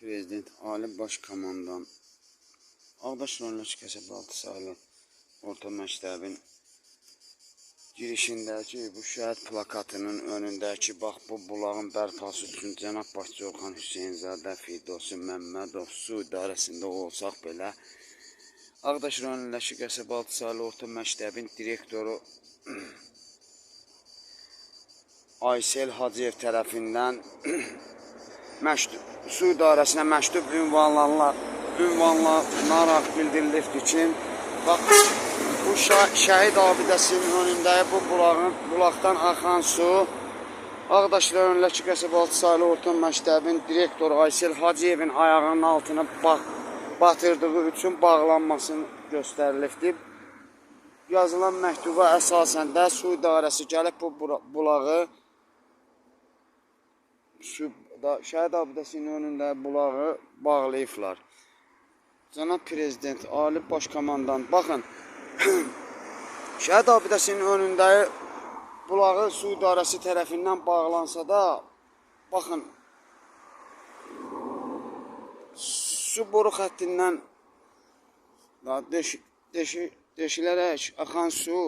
Prezident, Ali Baş Komandan, Ağdaş rayonu Ləçi qəsəbə 6 saylı orta məktəbin girişindəki bu şəhid plakatının önündəki bax bu bulağın bərpası üçün cənab başçı Orxan Hüseynzadə, Firdovsi Məmmədov su idarəsində olsaq belə Ağdaş rayonu Ləçi qəsəbə 6 saylı orta məktəbin direktoru Aysel Hacıyev tərəfindən su idarəsinə məktub ünvanlanaraq bildirilibdir ki, bax bu şəhid abidəsinin önündəki bu bulaqdan axan su Ağdaş rayonu Ləçi qəsəbə 6 saylı orta məktəbin direktoru Aysel Hacıyevin ayağının altına batırdığı üçün bağlanmasını göstərilibdir. Yazılan məktuba əsasən də su idarəsi gəlib bu bulağı şəhid abidəsinin önündə bulağı bağlayıblar. Cənab Prezident, Ali Baş Komandan, baxın, şəhid abidəsinin önündə bulağı su idarəsi tərəfindən bağlansa da, baxın, su boru xəttindən deşilərək axan su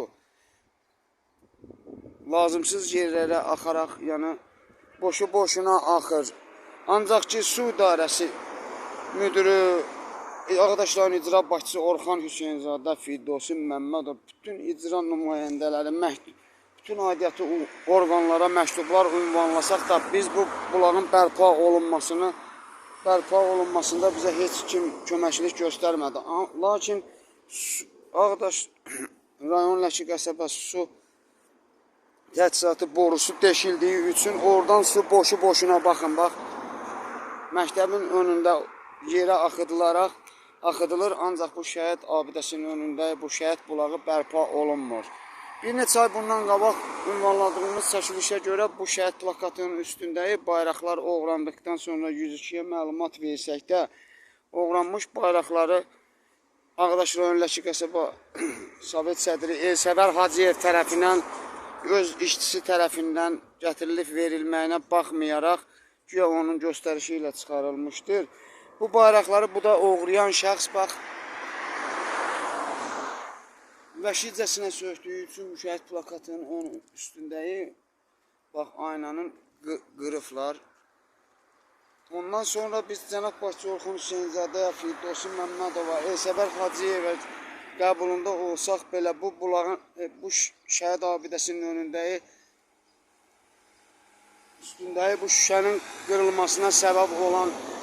lazımsız yerlərə axaraq, yəni boşu boşuna axır. Ancaq ki, su idarəsi müdürü, Ağdaş rayon icra başçısı Orxan Hüseynzadə, Firdovsi Məmmədov, bütün icra nümayəndələri, bütün aidiyyəti orqanlara məktublar ünvanlasaq da biz bu bulağın bərpa olunmasında bizə heç kim köməklik göstərmədi. Lakin Ağdaş rayon Ləçi qəsəbə su təchizatı borusu deşildiyi üçün oradan su boşu boşuna baxın, bax, məktəbin önündə yerə axıdılır, ancaq bu şəhid abidəsinin önündə bu şəhid bulağı bərpa olunmur. Bir neçə ay bundan qabaq ünvanladığımız çəkilişə görə bu şəhid plakatının üstündəki bayraqlar oğrandıqdan sonra 102-yə məlumat versək də, oğranmış bayraqları Ağdaş rayon Ləçi qəsəbə Sovet sədri Elsəvər Hacıyev tərəfindən, öz işçisi tərəfindən gətirilib verilməyinə baxmayaraq, güya onun göstərişi ilə çıxarılmışdır. Bu bayraqları bu da oğrayan şəxs bax, vəhşicəsinə söktüyü üçün bu şəhid plakatının ön üstündəki bax aynanın qırıflar. Ondan sonra biz cənab başçı Orxan Hüseynzadəyə, Firdovsi Məmmədova, Elsəvər Hacıyevə qəbulunda olsaq belə bu bulağın, bu şəhid abidəsinin önündəki üstündəki bu şüşənin qırılmasına səbəb olan